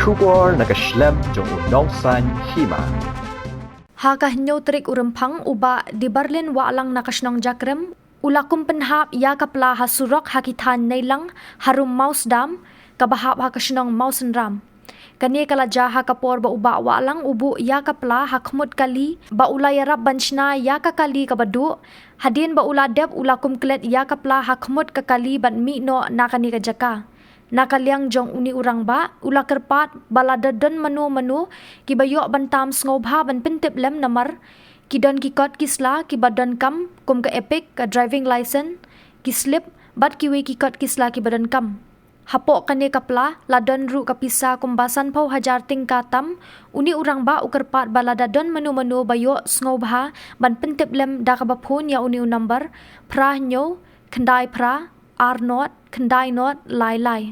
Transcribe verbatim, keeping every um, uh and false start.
Khubor na ka shlem jong u nongsan hima. Ha ka hynñiew tarik u Rymphang, u Bah Debarlin Wahlang na ka shnong Jakrem u la kum pynhap ïa ka pla ha surok ha ki thaiñ Neilang harum Mawsdam, kaba hap ha ka shnong Mawsynram. Kane ka la jia ha ka por ba u Bah Wahlang u buh ïa ka pla ha khmut kali ba u la ïarap ban shna ïa ka kali kaba duh. Hadien ba u la dep, u la kum klet ïa ka pla ha khmut ka kali bad mih noh na kane ka jaka. Na ka liang jong une u rangbah, u la kyrpad ba lada don mano mano kiba ïoh ban tam sngewbha ban pyntip lem, namar ki don ki kot ki sla kiba donkam, kum ka EPIC, ka driving license, ki slip bad kiwei ki kot ki sla kiba donkam. Hapoh kane ka pla la don ruh ka pisa kumba sanphew hajar tyngka tam. Une u rangbah u kyrpad ba lada don mano mano ba ïoh sngewbha ban pyntip lem da kaba phone ïa une u number phra hynñiew khyndai phra ar nod khyndai nod lai lai.